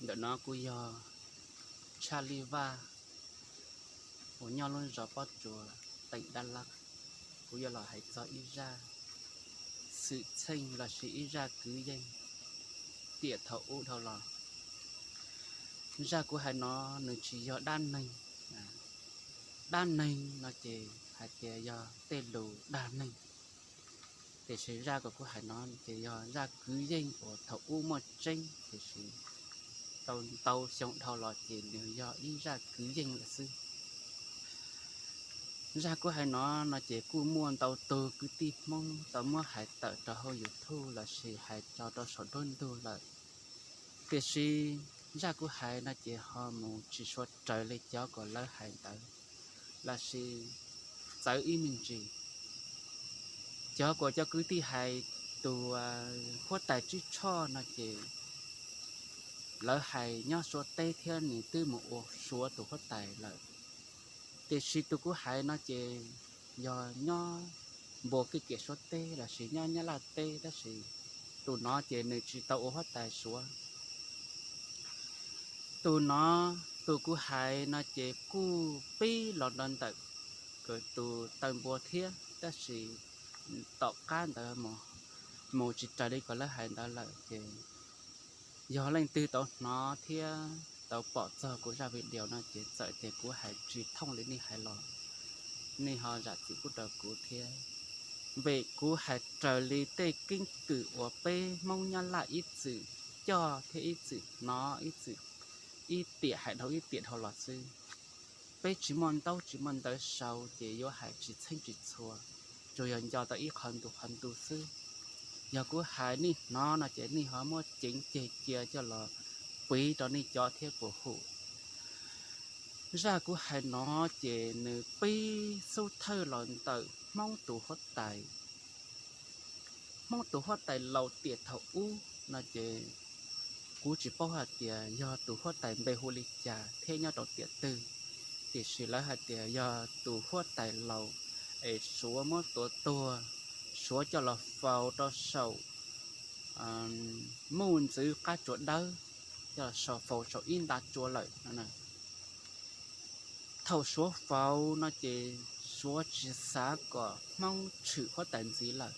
Ntawm no kuv yog Tshaj Li Vaj uas nyob lub zos Pob Tsuas, teem Dab Laj. Kuv yuav los hais txog ib zaj xwm txheej lossis ib zaj kwv yeej tiam thaum ub dhau los. Zaj kuv hais no nws tsis yog dab neeg. Dab neeg no ces hais tias yog tej lus dag neeg, tiam sis zaj uas kuv hais no ces yog zaj kwv yeej uas thaum ub muaj tseeb, tiam sis tau ntau xyoo dhau los ces nws yog ib zaj kwv yeej lawm xwb. Zaj kuv hais no no ces kuj muaj ntau tug kwv tij Hmoob tau muab hais tawm rau hauv YouTube lossis hais tso rau saum nruab ntug lawm, tiam sis zaj kuv hais no ces ho mus tsis suav raws li cov uas lawv hais ntawd lossis txawv ib me ntsis. Cov uas cov kwv tij hais tus huab tais Tsib Tshoj no ces lawv hais nyob Suav teb thiab nws twb mus ua Suav tus huab tais lawm, tiam sis tus kuv hais no ces yog nyob npuab kev kiam Suav teb lossis nyob Nyab Laj teb, tab sis tus no ces nws tsis tau ua huab tais Suav. Tus no, tus kuv hais no ces kuj pib los nrog ntawm tus taw npua thiab, tab sis tom qab ntawd mus tsis raws li uas lawv hais ntawd lawm ces yog leej twg tau hnov thiab tau pom txog kuv zaj video no ces txawm tias kuv hais tsis thooj li nej hais los nej ho zam txim pub rau kuv thiab, vim kuv hais raws li tej keeb kwm uas peb Hmoob Nyab Laj ib txwm coj thiab ib txwm hnov ib txwm, ib tiam hais dhau ib tiam dhau los xwb. Peb tsis muaj ntaub tsis muaj ntawv sau ces yuav hais tsis txheeb tsis txhua, tsuas yog nco tau ib qho ntu qhov ntu xwb. Yog kuv hais nej hnov no ces nej ho muab ceev ceg cia coj los piv rau nej cov thiab puas hum. Zaj kuv hais no ces nws pib xub thawj los ntawm Hmoob tus huab tais. Hmoob tus huab tais laus tiam thaum ub no ces kuv tsis paub hais tias yog tus huab tais npe hu li cas thiab nyob rau tiam twg, tiam sis lawv hais tias yog tus huab tais laus es Suav muab tua tuag, Suav coj los faus rau saum muj ntxwv qab tsuas dawb, coj los faus saum ib nta tsua lawm. Thaum Suav faus no ces Suav tsis xav kom Hmoob tshwm huab tais ntxiv lawm,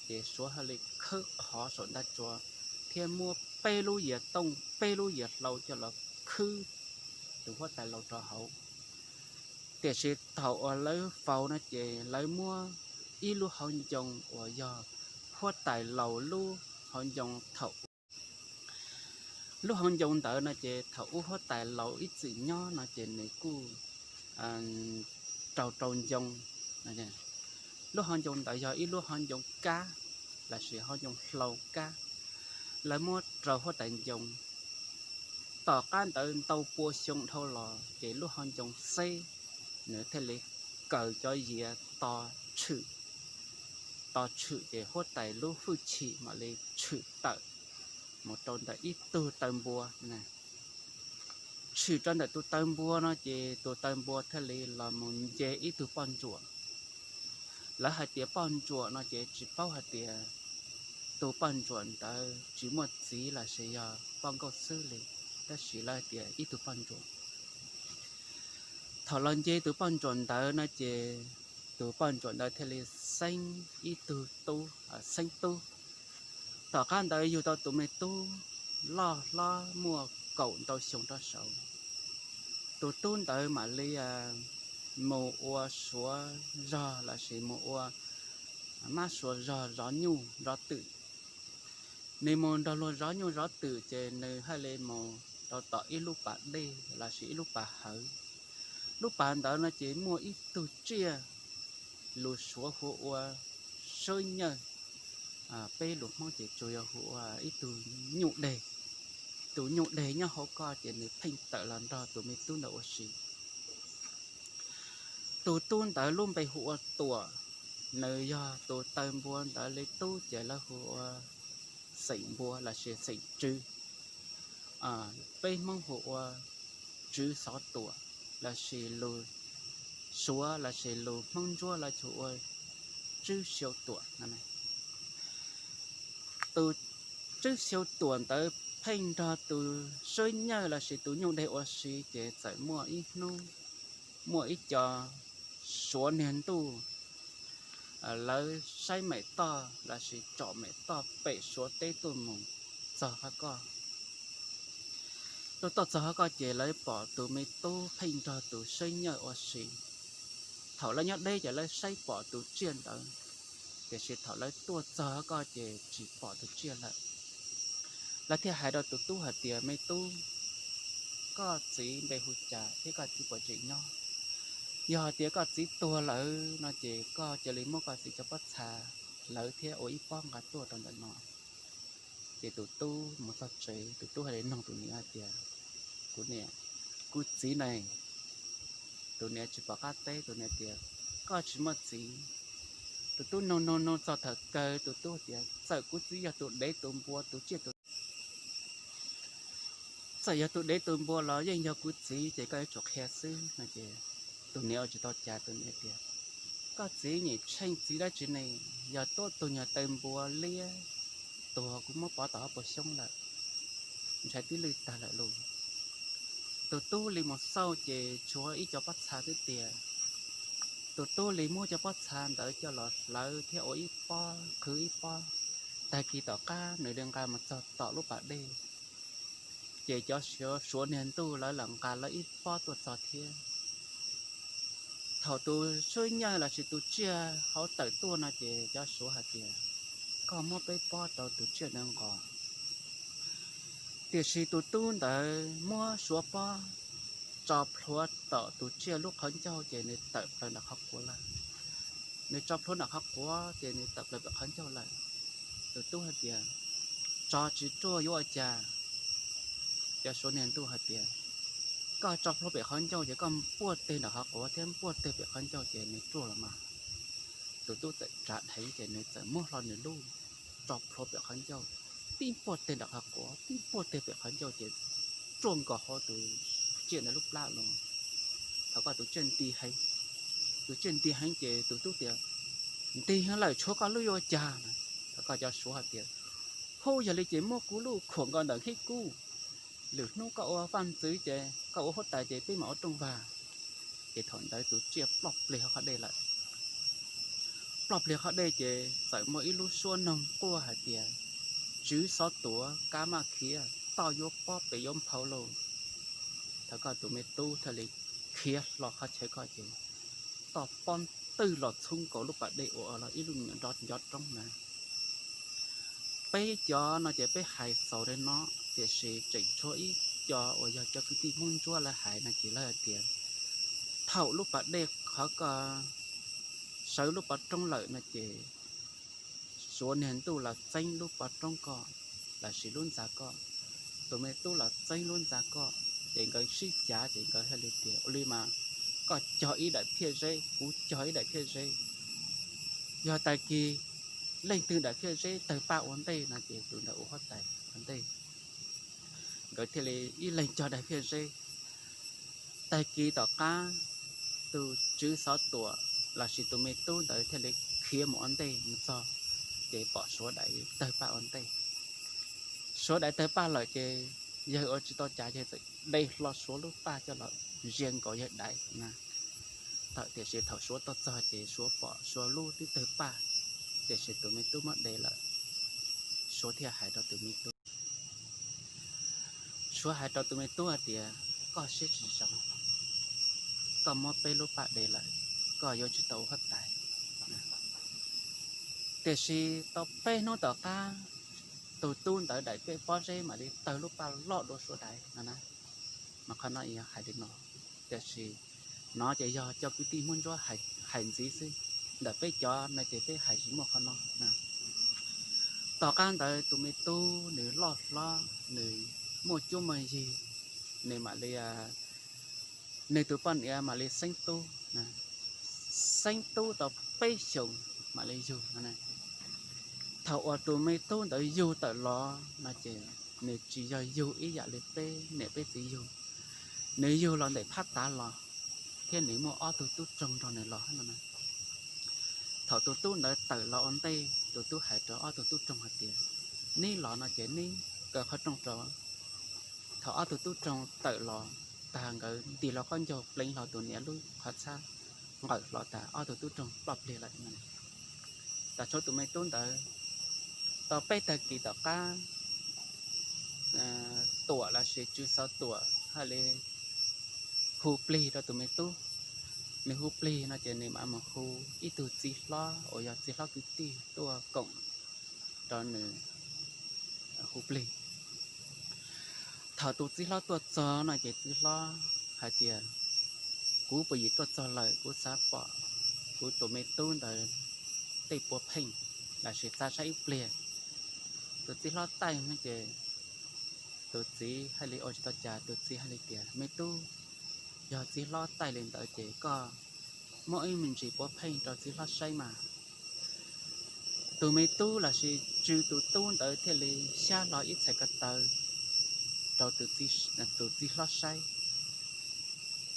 ces Suav thiaj li khawb qhov saum nta tsua thiab muab peb lub yias tooj peb lub yias hlau coj los khwb tus huab tais laus rau hauv. Tiam sis thaum uas lawv faus no ces lawv muab ib lub hauv ncoo uas yog huab tais laus lub hauv ncoo thaum ub. Lub hauv ncoo ntawd no ces thaum ub huab tais laus ib txwm nyob no ces nws kuj rau rau ncoo. Lub hauv ncoo ntawd yog ib lub hauv ncoo kab lossis hauv ncoo hlau kab, lawv muab rau huab tais ncoo. Tom qab ntawd ntau pua xyoo dhau los ces lub hauv ncoo xeb, nws thiaj li kaws cov yias to tshwm, to tshwm ces huab tais lub hwj chim mam li tshwm tawm mus rau ntawm ib tug taw npua. Tshwm rau ntawm tus taw npua no ces tus taw npua thiaj li los mus nce ib tug poj ntsuam. Lawv hais tias poj ntsuam no ces tsis paub hais tias tus poj ntsuam ntawd tsis muaj txiv lossis yog poj nkauj xwb li, tab sis lawv hais tias ib tug poj ntsuam. Thaum los nce tus poj ntsuam ntawd no ces tus poj ntsuam ntawd thiaj li xeeb ib tug tub, xeeb tub. Tom qab ntawd yug tau tus me tub loj hlob muaj kaum ntau xyoo rau saud. Tus tub ntawd mam li mus ua suav zog lossis mus ua mab suav zog zov nyuj zov twm. Nws mus nrog luag zov nyuj zov twm ces nws thiaj li mus rau tom ib lub pas dej lossis ib lub pas hawv. Lub pas ntawd no ces muaj ib tug tsiaj, lus suav hu ua sawb nyawj, peb lus Hmoob ces tsuas yog hu ua ib tug nyuj deg. Tus nyuj deg nyob hauv ko ces nws pheej tawm los nrog tus me tub ntawd ua si. Tus tub ntawd lub npe hu ua Tuam, nws yog tus taw npua ntawd li tub ces lawv hu ua xeem npua lossis xeem tswv. Peb Hmoob hu ua tswv xov tuam, lossis lus suav lossis lus Hmoob ntsuab lawv hu ua tswb xyau tuam no. Tus tswb xyau tuam ntawd Pheej nrog tus swb nyawj lossis tus nyuj deg ua si ces txawm muaj ib hnub, muaj ib co Suav niag ntuj, lawv saib mem toj lossis tsom mem toj pem Suav teb tuaj mus txog qhov ko. Tuaj txog qhov ko ces lawv pom tus me tub pheej nrog tus swb nyawj ua si. Thaum lawv nyob deb ces lawv saib pom tus tsiaj ntawd, tiam sis thaum lawv tuaj txog qhov ko ces tsis pom tus tsiaj lawm. Lawv thiaj hais rau tus tub hais tias, me tub, koj txiv npe hu cas thiab koj txiv puas tseem nyob? Yog hais tias koj txiv tuag lawm no ces koj cia li muab koj txiv cov pob txha hlawv thiab ua ib pob nqa tuaj rau ntawm no. Ces tus tub mus txog tsev, tus tub hais li nug tus niam hais tias, kuv niam, kuv txiv ne? Tus niam tsis pom qab teb, tus niam tias, koj tsis muaj txiv. Tus tub nug nug nug txog thaum kawg tus tub tias, txawm kuv txiv yog tus dev tus npua tus tsiaj tus txawm yog tus dev tus npua los yeej yog kuv txiv ces koj yuav tsum qhia xwb no ces tus niam ua tsis tau cas, tus niam tias, koj txiv nyiam tsheej txiv dab tsi ne? Yog tuab tug nyuag taw npua liab tuag kuv muab pov tau ob puas xyoob lawm, ntshai twb lwj tag lawm lauj. Tus tub li mus xauj ces tshuav ib co pob txha twb tiag. Tus tub li muab cov pob txha ntawd coj los hlawv thiab ua ib pob qhwv ib pob. Tag kis tom qab nws li nqa mus txog tom lub pas dej, ces cov Suav niag ntuj lawv los nqa lawv ib pob tuaj txog thiab. Thaum tus swb nyawj lossis tus tsiaj hauv tawm tuaj no ces cov Suav hais tias, koj muab peb pob rau tus tsiaj ntawd nqos. Tiam sis tus tub ntawd muab Suav pob tso plhuav tom tus tsiaj lub qhov ncauj ces nws tawm plaws nram qhov quav lawm. Nws tso plhuav nram qhov quav ces nws tawm plaws pem qhov ncauj lawm. Tus tub hais tias, tso tsis ruaj yuav ua cas? Cov Suav niag ntuj hais tias, koj tso plhuav pem qhov ncauj ces koj npuaj teg nram qhov quav thiab npuaj teg pem qhov ncauj ces nws ruaj los mas. Tus tub txawm tsav dheev ces nws txawm muab hlo nws lub tso plhuav pem qhov ncauj, tib npuaj teg nram qhov quav tib npuaj teg pem qhov ncauj ces ruaj nkaus hauv tus tsiaj ntawd lub plab los. Thaum koj tus tsiaj nti heev, tus tsiaj nti heev ces tus tub tias, nti heev lawm tshuav koj lub yuav ua cas? Thaum koj cov Suav hais tias, hu yog li ces muab kuv lub khuam nkaus ntawm khib kub, lwm hnub koj ua vaj ntxwv ces koj ua huab tais ces peb mam ua rooj vag. Ces thaum ntawd tus tsiaj ploj plig hauv qhov dej lawm. Ploj plig qhov dej ces txawm muaj ib lub suab noog quaj hais tias, tswv xov tuav, kab maj khiav, toj yuav pob pes yuav nphau lauj. Thaum koj tus me tub thiaj li khiav hlo qhov chaw ko ces toj pob twg los txhub nkaus lub pas dej ua los ib lub me nyuam nrov ncov roob na. Peb cov no ces peb hais xaus li no, tiam sis tseem tshuav ib co uas yog cov kwv tij Hmoob Ntsuab lawv hais no ces lawv hais tias, thaum lub pas dej qhov ko sawv lub pov roob lawm no ces Suav niag ntuj los txeeb lub pov roob ko lossis lub ntxa ko, tus me tub los txeeb lub ntxa ko, ces nkawd sib cav ces nkawd thiaj li tias ua li mas koj cog ib daim phiaj zeb, kuv cog ib daim phiaj zeb. Yog tag kis leej twg daim phiaj zeb tawg paj ua ntej no ces tus ntawd ua huab tais ua ntej. Nkawd thiaj li ib leeg cog daim phiaj zeb. Tag kis tom qab tus tswv xov tuam lossis tus me tub ntawd thiaj li khiav mus ua ntej mus txog, ces pom Suav daim tawg paj ua ntej. Suav daim tawg paj lawm ces yawg ua tsis tau cas yawg txawm de hlo Suav lub paj coj los zia nkaus yawg daim na. Thaum tiam sis thaum Suav tuaj txog ces Suav pom Suav lub twb tawg paj, tiam sis tus me tub muab de lawm. Suav thiaj hais rau tus me tub, Suav hais rau tus me tub hais tias, koj siab tsis zoo, koj muab peb lub paj de lawm, koj yuav tsis tau ua huab tais. Tiam sis tau peb hnub tom qab, tus tub ntawd daim peb pob zeb mam li tawg lub paj loj dua Suav daim no na. Mas qhov no yog hais li no, tiam sis no ces yog cov kwv tij Hmoob Ntsuab hais ntxiv xwb, ntawm peb cov no ces peb hais tsis muaj qhov no. Tom qab ntawd tus me tub nws loj hlob, nws muaj cuab muaj yig, nws mam li, nws tus poj niam mam li xeeb tub, xeeb tub tau peb xyoos mam li yug. Thaum uas tus me tub ntawd yug tawm los no ces nws tsis yog yug ib yam li peb niam peb txiv yug, nws yug los ntawm phab tav los, thiab nws muaj ob tug tub roog nrog nws los no. Thaum tus tub ntawd tawm los ua ntej, tus tub hais rau ob tug tub roog hais tias, neb los no ces neb kaw qhov rooj rau. Thaum ob tug tub roog tawm los tag, nkawd ntim los qaub ncaug pleev hlo tus niam lub qhov txhab, nqawm hlo tas ob tug tub roog ploj plig lawm. Tag tshuav tus me tub ntawd, tau peb tag kis tom qab, Tuam los sis Tswv Xov Tuam hais li hu plig rau tus me tub. Nws hu plig no ces nws mam mus hu ib tug txiv hlob uas yog txiv hlob kwv tij tuaj koom rau nws hu plig. Thaum tus txiv hlob tuaj txog no ces txiv hlob hais tias, kuv puas yim tuaj txog lawm, kuv xav pom kuv tus me tub ntawd tej puav pheej, los sis xav saib ib pliag. Tus txiv hlob taij no ces tus txiv hais li ua tsis tau cas, tus txiv hais li tias, me tub, yog txiv hlob taij li ntawd ces koj muab ib me ntsis puav pheej rau txiv hlob saib mas. Tus me tub los sis Tswv tus tub ntawd thiaj li xyab hlo ib txhais ko taw rau tus txiv hlob saib.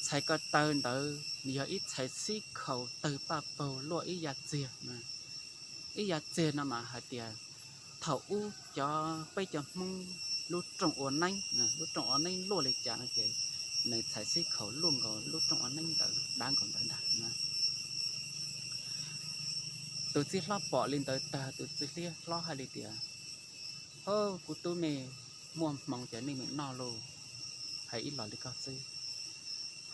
Txhais ko taw ntawd yog ib txhais xib khaus tawg paj paug luaj ib yav txiag. Ib yav txiag no mas hais tias thaum ub cov peb cov Hmoob lub rooj ua neeb, lub rooj ua neeb luaj li cas no ces nws txhais xib khaus luaj nkaus lub rooj ua neeb ntawd, dav nkaus ntawd ntag. Tus txiv hlob pom li ntawd tag, tus txiv hlob hais li tias, o, kuv tub, nej muaj hmoo ces nej mus noj lauj, hais ib los li koj xwb.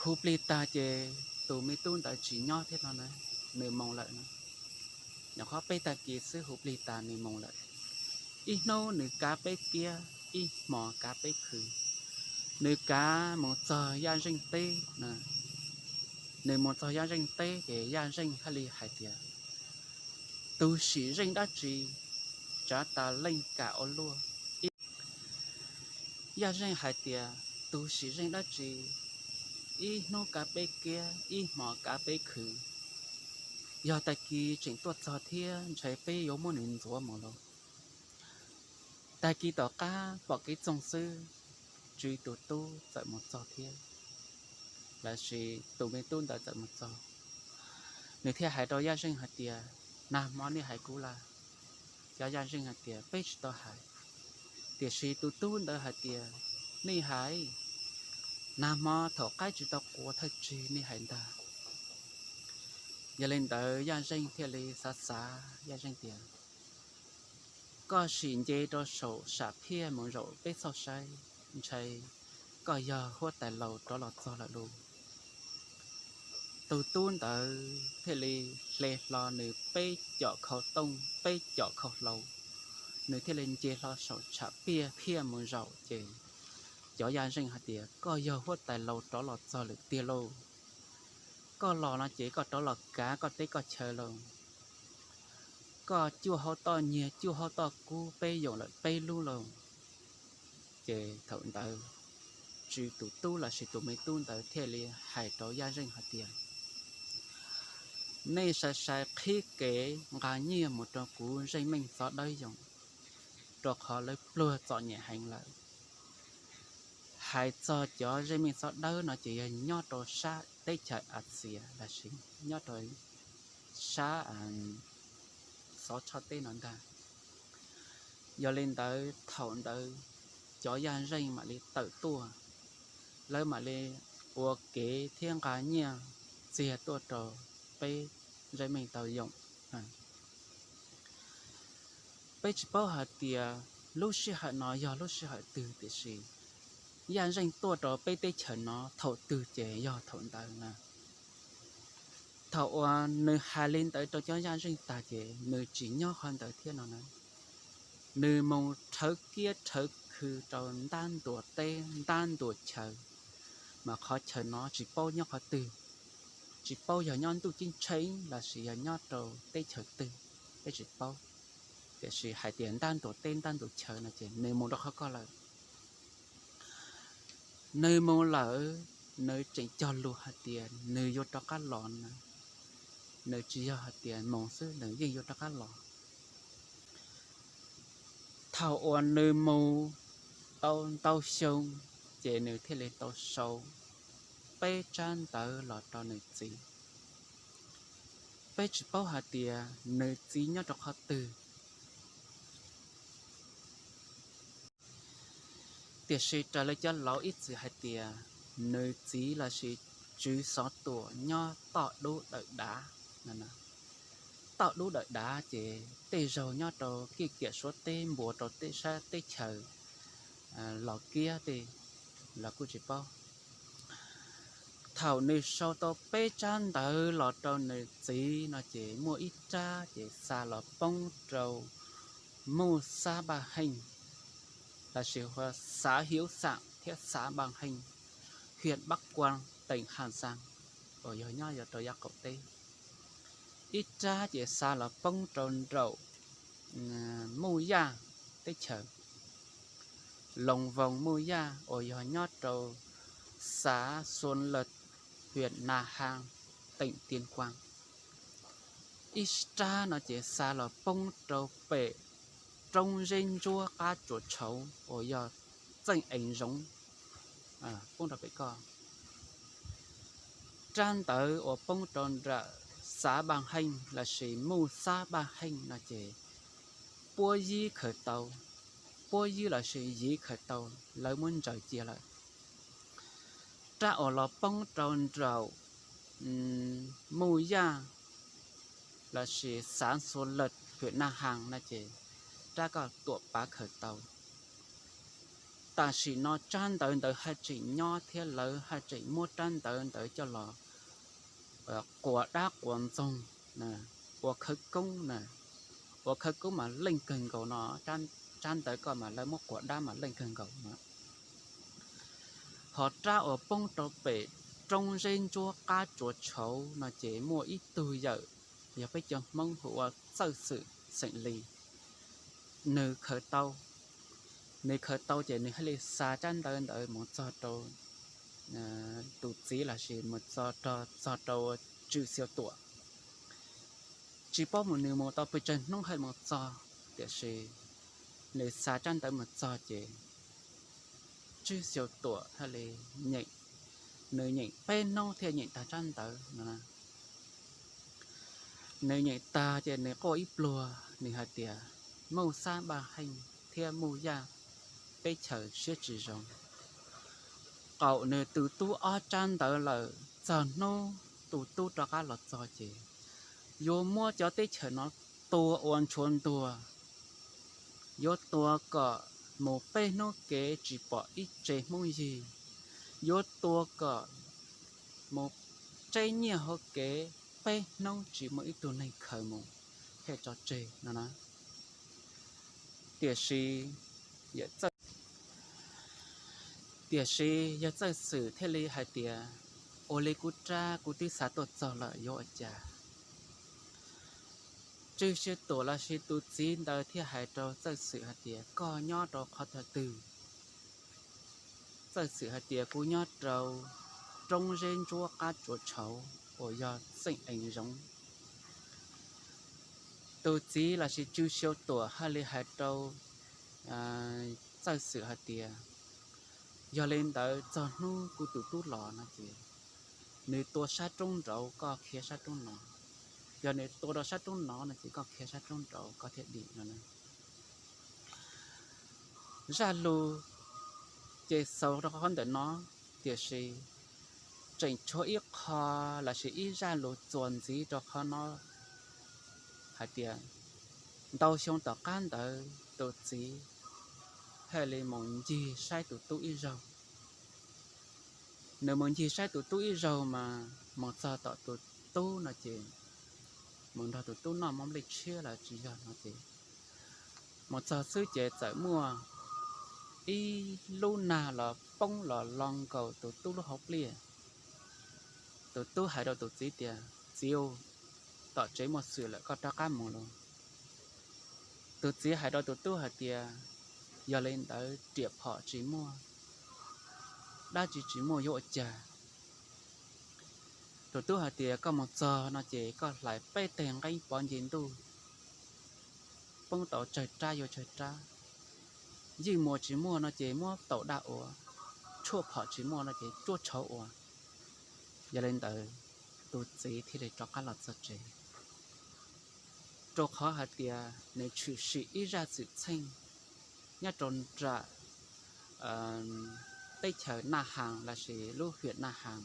Hu plig tag ces tus me tub ntawd tsis nyob thiab no na, nws mus lawm no. Nyuam qhuav peb tag kis xwb, hu plig tas nws mus lawm. Ib hnub nws kav peb kiab, ib hmo kav peb khw. Nws kav mus txog Yaj Zeej teb, nws mus txog Yaj Zeej teb ces Yaj Zeej thiaj li hais tias, tus sim zeej dab tsi tsav tas leej kam ua luaj? Yaj Zeej hais tias, tus sim zeej dab tsi, ib hnub kav peb kiab, ib hmo kav peb khw, yog tag kis tseem tuaj txog thiab ntshai peb yuav muab nws ntxuav mus lauj. Tag kis tom qab pom kev txoog xwb, Tswv tus tub txawm mus txog thiab, los sis tus me tub ntawd txawm mus txog. Nws thiaj hais rau Yaj Zeej hais tias, nag hmo nej hais kuv lawm? Cov Yaj Zeej hais tias, peb tsis tau hais. Tiam sis tus tub ntawd hais tias, nej hais, nag hmo thaum qaib tsis tau qua thawj tsig nej hais ntag. Yog li ntawd Yaj Zeej thiaj li xav xav, Yaj Zeej tias, koj sim nce rau saum sam phiaj mus zaum peb txoj saib, ntshai koj yog huab tais laus rov los txog lawm lauj. Tus tub ntawd thiaj li hle hlo nws peb com khau tooj, peb com khau hlau, nws thiaj li nce hlo saum sam phiaj mus zaum ces cov Yaj Zeej hais tias, koj yog huab tais laus rov los txog lawm tiag lauj. Koj los no ces koj rov los kav koj teb koj chaw lauj. Koj cuaj hauv toj nyiag cuaj hauv toj kub peb yoom lawm peb lub lauj. Ces thaum ntawd Tswv tus tub los sis tus me tub ntawd thiaj li hais rau Yaj Zeej hais tias, nej sai sai qhib kev nqa nyiaj mus rau kuv zeej meej xov dawb yoom, rau qhov lawv pluag txom nyem heev lawm. Hais txog cov zeej meej xov dawb no ces yog nyob rau sab teb chaws Axias los sis nyob rau sab Xov Tshoj teb no ntag. Yog li ntawd thaum ntawd cov Yaj Zeej mam li tawm tuaj, lawv mam li ua kev thiab nqa nyiaj txiag tuaj rau peb zeej meej tau yoom. Peb tsis paub hais tias lub sij hawm no yog lub sij hawm twg, tiam sis Yaj Zeej tuaj rau peb teb chaws no thaum twg ces yog thaum ntawd na. Thaum uas nws hais li ntawd rau cov Yaj Zeej tag ces nws tsis nyob qhov ntawd thiab no na. Nws mus rhawv kiab rhawv khw rau ntab ntuas teb ntab ntuas chaw, mas qhov chaw no tsis paub nyob qhov twg, tsis paub yog nyob ntuj ceeb tsheej los sis yog nyob rau teb chaws twg, peb tsis paub. Tiam sis hais tias ntab ntuas teb ntab ntuas chaw no ces nws mus rau qhov ko lawm. Nws mus lawm, nws tseem cog lus hais tias nws yuav rov qab los na. Nws tsis yog hais tias mus xwb, nws yeej yuav rov qab los. Thaum uas nws mus tau ntau xyoo, ces nws thiaj li tau sau peb tsab ntawv los rau nws txiv. Peb tsis paub hais tias nws txiv nyob rau qhov twg. Tiam sis raws li cov laus ib txwm hais tias nws txiv lossis Tswv Xov Tuam nyob toj dub dawm dav. Toj dub dawm dav ces tej zaug nyob rau kiv kiam suav teb npuas rau tej sab teb chaws Los Kiab tej los kuj tsis paub. Thaum nws sau tau peb tsab ntawv los rau nws txiv no ces muaj ib rab ces xa los poob rau Muj Xab Npaj Heej, lossis xav Hiuv Xam thiab xav Npaj Heej, hiaj Npab Kuaj teem Haj Xaj, uas yog nyob rau yav qaum teb. Ib rab ces xa los poob rau nraum Muj Yaj teb chaws, Loos Voos Muj Yaj uas yog nyob rau xav Xuas Lawm, hiaj Nas Has, teem Tias Kuas. Ib rab no ces xa los poob rau pem Roob Zeb Ntsuab qab Tsuas Tshauv uas yog Txeej Ees Zoov, poob rau pem ko. Rab ntawv uas poob rau nram Xab Npaj Heej lossis Muj Xab Npaj Heej no ces puab yib khaws tau, puab yib lossis yiv khaws tau, lawv muab ntsaws cia lawm. Rab uas los poob rau nraum Muj Yaj lossis xav Xuas Lawm, hiaj Nas Has no ces rab koj Tuam Pav khaws tau. Tam sim no tsab ntawv ntawd haj tseem nyob thiab lawv haj tseem muab rab ntawv ntawd coj los quas dab quas ntxoog, ua khawv koob na, ua khawv koob mas leej kawg nkaus no, tsab ntawv koj mas lawv muab quas dab mas leej kawg nkaus no. Ho rab uas poob rau pem Roob Zeb Ntsuab qab Tsuas Tshauv no ces muaj ib tug yawm yog peb cov Hmoob hu ua Txawj Xwm xeem Lis, nws khaws tau. Nws khaws tau ces nws thiaj li xa tsab ntawv ntawd mus txog rau tus txiv lossis mus txog, txog rau Tswv Xyoo Tuam. Tsis paub mus nws mus tau pes tsawg hnub haj mus txog, tiam sis nws xa tsab ntawv mus txog ces Tswv Xyoo Tuam thiaj li nyeem, nws nyeem peb hnub thiaj nyeem tag tsab ntawv no. Nws nyeem tag ces nws quaj ib pluag, nws hais tias Muj Xab Npaj Heej thiab Muj Yaj teb chaws siab tsis zoo. Qaum nws tus tub ob tsab ntawv lawm, txog hnub tus tub rov qab los txog ces yuav muab cov teb chaws no tua ua ntshua ntuag, yuav tua kom mus peb hnub kev tsis pom ib tse Hmoob yig, yuav tua kom mus tseb nyiaj hauv kev peb hnub tsis muaj ib tug neeg khaws mus thiaj tso tseg no na. Tiam sis, tiam sis yawg Txawj Xwm thiaj li hais tias, ua li kuv rab kuv twb xa tuaj txog lawm yuav ua cas? Tswv Xyoo Tuam lossis tus txiv ntawd thiaj hais rau Txawj Xwm hais tias koj nyob rau qhov twg? Txawj Xwm hais tias kuv nyob rau Roob Zeb Ntsuab qab Tsuas Tshauv uas yog Txeej Ees Zoov. Tus txiv lossis Tswv Xyoo Tuam haj li hais rau Txawj Xwm hais tias, yog li ntawd txog hnub kuv tus tub los no ces nws tua sab roob nraud koj khiav sab roob no, yog nws tua rau sab roob no no ces koj khiav sab roob nraud koj thiaj dim no. Zaj lus ces xaus rau qhov ntawm no, tiam sis tseem tshuav ib qho lossis ib zaj lus txuas ntxiv rau qhov no hais tias, ntau xyoo tom qab ntawd tus txiv thiaj li mus ncig saib tus tub ib zaug. Nws mus ncig saib tus tub ib zaug mas mus txog tom tus tub no ces mus nrog tus tub noj mov nplej tshiab los tsis yog no ces mus txog xwb ces txawm muaj ib lub nag los poob los lo nkaus tus tub lub hauv pliaj. Tus tub hais rau tus txiv tias, txiv, tom tsev muaj xwm lawm koj rov qab mus lauj. Tus txiv hais rau tus tub hais tias, yog li ntawd riam phom tsis muaj, dab tsi tsis muaj yuav ua cas? Tus tub hais tias koj mus txog no ces koj hlais peb teg nqeeb pov nce ntuj poob tau tsawg rab yuav tsawg rab, yij muas tsis muaj no ces muab taum daj ua, tshuaj phom tsis muaj no ces tsuab tshauv ua. Yog li ntawd tus txiv thiaj li rov qab los txog tsev, rau qhov hais tias nws tshwm sim ib zaj xwm txheej nyob rau nram teb chaws Naj Has lossis lub hiam Naj Has,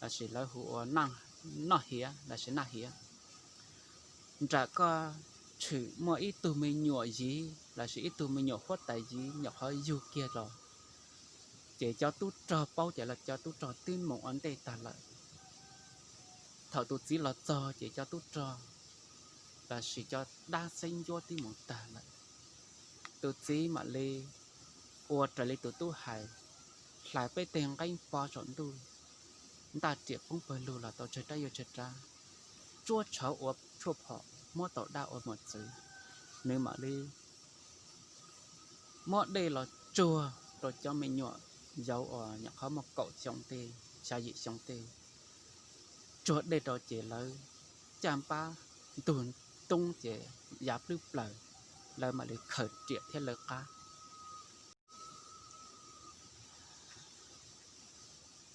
lossis lawv hu ua Noj Hiav lossis Naj Hiav. Nram koj tshwm muaj ib tug me nyuam yiv lossis ib tug me nyuam huab tais yiv nyuam qhuav yug kiag los, ces cov tub rog paub ces cov tub rog twb mus ua ntej tag lawm. Thaum tus txiv los txog ces cov tub rog lossis cov dab xeeb ncuab twb mus tag lawm. Tus txiv mam li ua raws li tus tub hais, hlais peb teg nqeeb pob saum ntuj, ntaj riam poob pawg lug los tau tsawg rab yuj tsawg rab, tsuab tshauv ua tshuaj phom, muab tau dab ua mos txwv. Nws mam li muab dej los tsuag rau cov me nyuam yau uas nyuam qhuav muaj kaum xyoo tej, xya yim xyoo tej, tsuag dej rau ces lawv caj npab ntug ntub ces yav plwb plaws, lawv mam li khaws riam thiab lawv qab.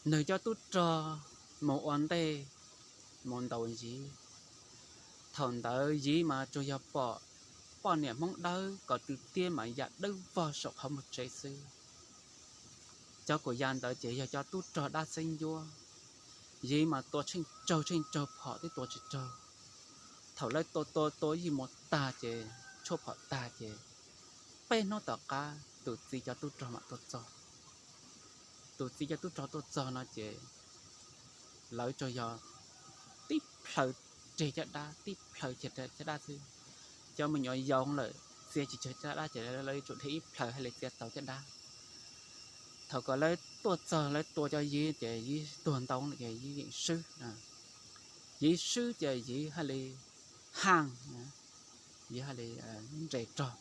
Nws cov tub rog mus ua ntej mus ntaus yiv. Thaum ntawd yiv mas tsuas yog pom poj niam Hmoob Dawb kom tw tiab mas yam dawb vog saum qhov muag tsev xwb. Cov kuv ya ntawd ces yog cov tub rog dab xeeb ncuab. Yiv mas tua tsheej tsaug tsheej tsaug phom twb tua tsis raug. Thaum lawv tua tua tua yij muas tag ces tshuaj phom tag ces peb hnub tom qab tus txiv cov tub rog mam tuaj txog. Tus txiv cov tub rog tuaj txog no ces lawv tsuas yog tib plhaw reg caj dab, tib plhaw ceg caj dab xwb. Cov me nyuam yau lawm txia tsis cag caj dab ces lawv yuav tsum dhia ib plhaw thiaj li txia tau caj dab. Thaum kom lawv tuaj txog lawv tua cov yiv ces yiv tuag ntau lawm ces yiv yeem swb. Yiv swb ces yiv haj li haj, yiv haj li nres rog.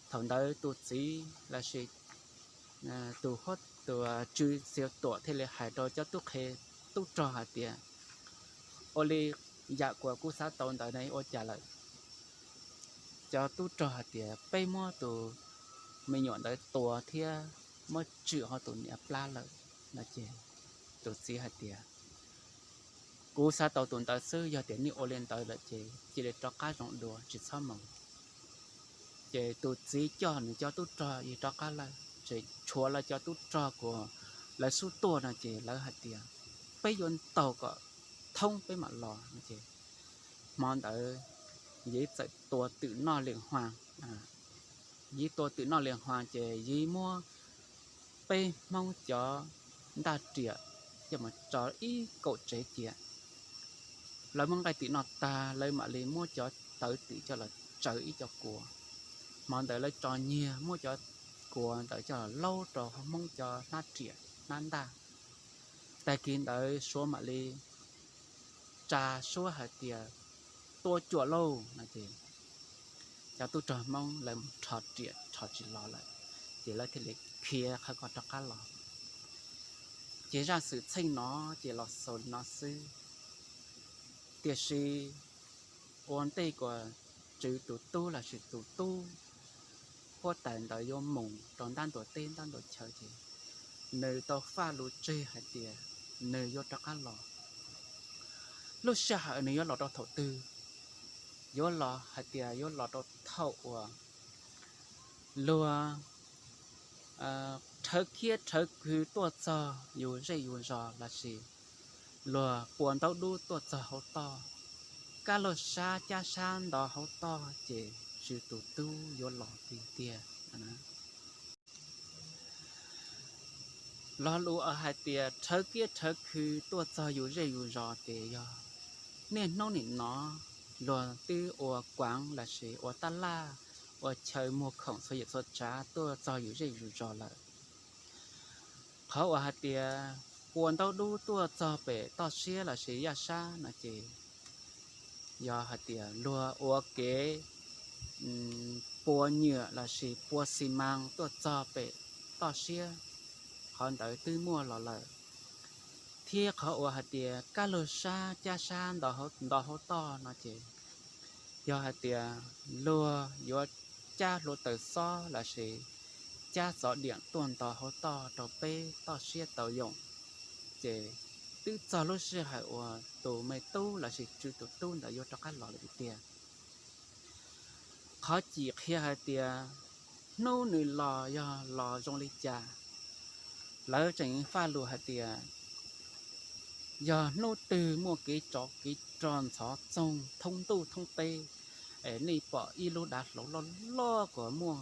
Thaum ntawd tus txiv lossis tus, tus tswv Xiaus Tuam thiaj li hais rau cov tub qhe tub rog hais tias, ua li yam kuas kuv xav tau ntawd ne ua cas lawm? Cov tub rog hais tias peb muab tus me nyuam ntawd tua thiab muab tswm hauv tus niam plab lawm no ces tus txiv hais tias, kuv xav tau tus ntawd xwb, yog tias nej ua li ntawd lawm ces cia li rov qab zoo dua tsis txhob mus. Ces tus txiv coj nws cov tub rog yig rov qab lawm, ces tshuav lawv cov tub rog kuas lawv xub tuaj no ces lawv hais tias, peb yuav ntaus kom thoob peb mam los no ces hmo ntawd Yiv txawm tua twm noj liam huas. Yiv tua twm noj liam huas ces Yiv muab peb Hmoob cov ntaj riam coj mus tso ib kaum tsev cia. Lawv muab nqaij twm noj tag lawv mam li muab cov tawv twm coj los tsaws ib co kuav. Hmo ntawd lawv tso nyiag muab cov kuav ntawd coj los laub rau Hmoob cov hnab riam hnab ntaj. Tag kis ntawd Suav mam li tsa suab hais tias tua cuam lauj no ces cov tub rog Hmoob lawv mus rho riam rho tsis los lawm, ces lawv thiaj li khiav qhawv koj rov qab los. Ces zaj xwm txheej no ces los xaus li no xwb. Tiam sis ua ntej kuas tswv tus tub lossis tus tub huab tais ntawd yuav mus rau ntab ntuas teb ntab ntuas chaw ces nws tau faj lus tseg hais tias nws yuav rov qab los. Lub sij hawm nws yuav los rau thaum twg? Yuav los hais tias yuav los rau thaum uas luag rhawv kiab rhawv khw tuaj txog yus zej yus zos lossis luag pua ntaub dub tuaj txog hauv toj, kab laug sab cab sab nto hauv toj ces tswv tus tub yuav los tiag tiag. Lo lus hais tias rhawv kiab rhawv khw tuaj txog yus zej yus zos ces yog niaj hnub nim no luag twb ua kuav lossis ua tab laj, ua chaw muag khoom txhua yam txhua tsav tuaj txog yus zej yus zos lawm. Qhov uas hais tias pua ntaub dub tuaj txog pem toj siab lossis yaj sab no ces yog hais tias luag ua kev pua nyuam lossis pua xi mas tuaj txog pem toj siab, qhov ntawd twb muaj los lawm. Thiab qhov uas hais tias kab laug sab cab sab nto hauv toj no ces yog hais tias luag yuav cab hluav taws xob lossis cab xov diam tuaj nto hauv toj rau peb toj siab tau yoom, ces twb txog lub sij hawm uas tus me tub lossis tswv tus tub ntawd yuav rov qab los lawm tiag tiag. Qhov cim qhia hais tias hnub nws los yog los zoo li cas. Lawv tseem faj lus hais tias yog hnub twg muaj kev tsov kev rog ntxhov txoog thoob ntuj thoob teb, es nej pom ib lub dav hlau loj loj kuas muaj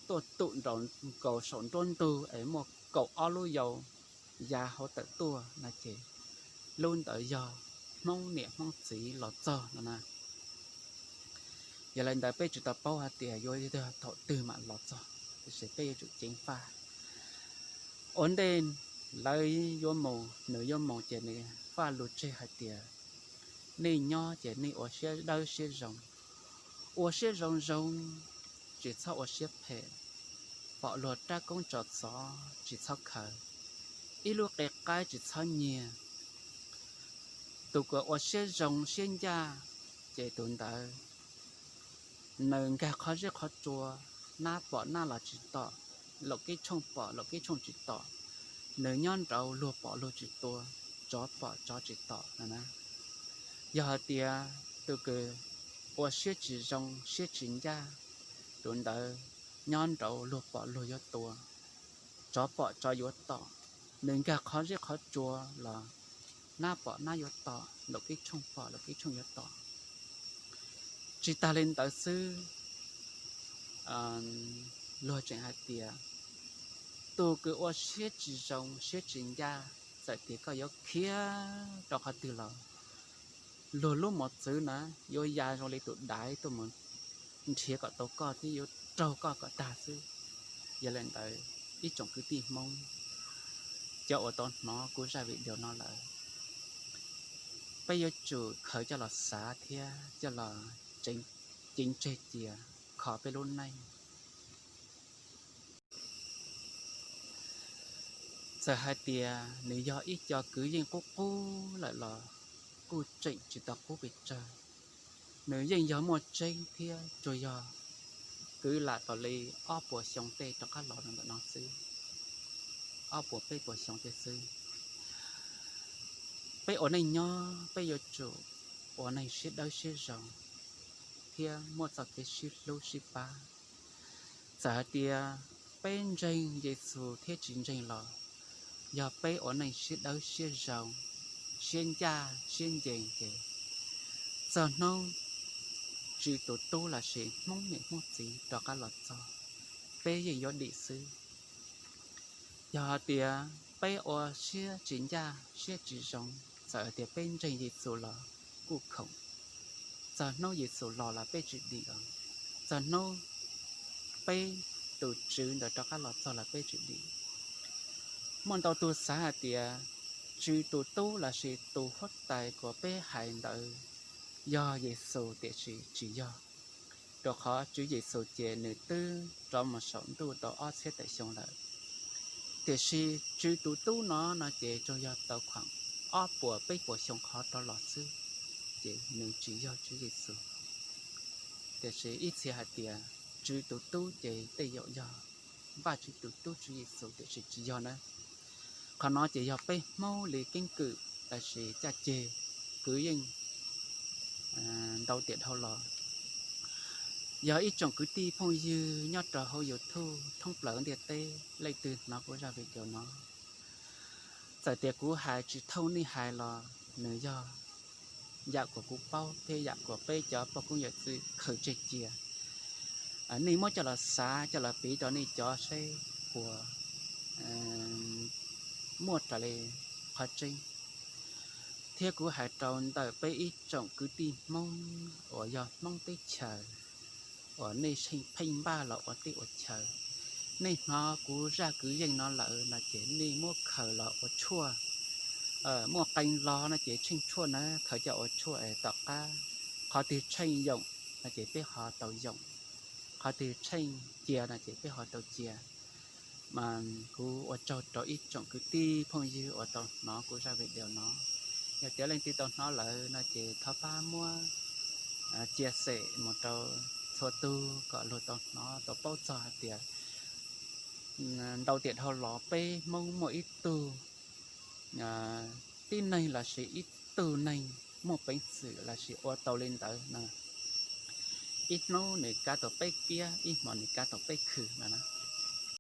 tuaj tum nraum nkaus saum nruab ntug es muaj kaum ob lub yau ya hauv tawm tuaj no ces lub ntawd yog Hmoob niam Hmoob txiv los txog no na. Yog li ntawd peb tsis tau paub hais tias yuav yog thaum twg mam los txog, tiam sis peb yuav tsum ceev faj. Ua ntej lawv yuav mus, nws yuav mus ces nws faj lus tseg hais tias nej nyob ces nej ua siab dawb siab zoo, ua siab zoo zoo, tsis txhob ua siab phem. Pom luag rab koob tso xov tsis txhob khaws, ib lub qe qaib tsis txhob nyiag. Tus uas ua siab zoo siab ncaj ces tus ntawd nws nkag qhov zeb qhov tsua, nab pom nab los tsis tom, laum keb tshooj pom laum keb tshooj tsis tom, nws nyob nraud luag pom luag tsis tua, tsov pom tsov tsis tom no na. Yog hais tias tus uas ua siab tsis zoo siab tsis ncaj, tus ntawd nyob nraud luag pom luag yuav tua, tsov pom tsov yuav tom, nws nkag qhov zeb qhov tsua los nab pom nab yuav tom, laum keb tshooj pom laum keb tshooj yuav tom. Tsis tas li ntawd xwb, luag tseem hais tias tus uas ua siab tsis zoo siab tsis ncaj, txawm tias koj yuav khiav rau qhov twg los, luag lub mos txwv na yuav ya zoo li tus daiv tuaj mus nrhiav kom tau koj thiab yuav raug koj kom tag xwb. Yog li ntawd ib tsoom kwv tij Hmoob, cov uas tau hnov kuv zaj video no lawm, peb yuav tsum khaws coj los xav thiab coj los ceev tseg cia, kho peb lub neej. Txawm hais tias nws yog ib co kwv yeej qub qub lawm los kuj tseem tsis tau qub pes tsawg. Nws yeej yog muaj tseeb thiab tsuas yog kwv lam tau li ob puas xyoo tej rov qab los ntawm no xwb, ob puas peb puas xyoo tej xwb. Peb ua neej nyob peb yuav tsum ua neej siab dawb siab zoo thiab muaj txoj kev sib hlub sib pab. Txawm hais tias peb ntseeg Yexus thiab tsis ntseeg los, yog peb ua neej siab dawb siab zoo, siab ncaj siab ncees ces txog hnub Tswv tus tub lossis Hmoob niam Hmoob txiv rov qab los txog, peb yeej yuav dim xwb. Yog hais tias peb ua siab tsis ncaj siab tsis zoo, txawm hais tias peb ntseeg Yexus los kuj khoom, txog hnub Yexus los los peb tsis dim os, txog hnub peb tus Tswv ntawd rov qab los txog los peb tsis dim. Muaj ntau tus xav hais tias Tswv tus tub lossis tus huab tais uas peb hais ntawd yog Yexus tiam sis tsis yog, rau qhov Tswv Yexus ces nws twb rov mus saum ntuj tau ob txhiab tawm xyoo lawm. Tiam sis Tswv tus tub no no ces tsuas yog tau khuam ob puas peb puas xyoo qhov rov los xwb, ces nws tsis yog Tswv Yexus. Tiam sis ib txhia hais tias Tswv tus tub ces tej zaum yog Vajtswv tus tub Tswv Yexus tiam sis tsis yog na. Qhov no ces yog peb Hmoob li keeb kwm lossis caj ceg kwv yeej ntau tiam dhau los. Yog ib tsoom kwv tij phooj ywg nyob rau hauv YouTube thoob plaws ntiaj teb leej twg hnov kuv zaj video no, txawm tias kuv hais tsis thooj nej hais los nws yog yam uas kuv paub thiab yam uas peb cov poj koob yawm txwv khaws tseg cia. Nej muab coj los xav coj los piv rau nej cov seb puas muaj raws li qhov tseeb. Thiab kuv hais rau ntawm peb ib tsoom kwv tij Hmoob uas yog Hmoob teb chaws uas nej pheej npaj los ua teb ua chaw, nej hnov kuv zaj kwv yeej no lawm no ces nej muab khaws los ua tshuaj. Muaj qee lo no ces tsheej tshuaj na, khaws coj ua tshuaj es tom qab qhov twg tsheej yoom no ces peb ho tau yoom, qhov twg tsheej cia no ces peb ho tau cia. Mas kuv ua tsaug rau ib tsoom kwv tij phooj ywg uas tau hnov kuv zaj video no. Yog tias leej twg tau hnov lawm no ces thov pab muab cia xem mus rau txhua tug kom luag tau hnov tau paub txog hais tias ntau tiam dhau los peb Hmoob muaj ib tug tib neeg lossis ib tug neeg muaj peev xwm lossis ua tau li ntawd no. ib hnub nws kav tau peb kiab, ib hmo nws kav tau peb khw no na.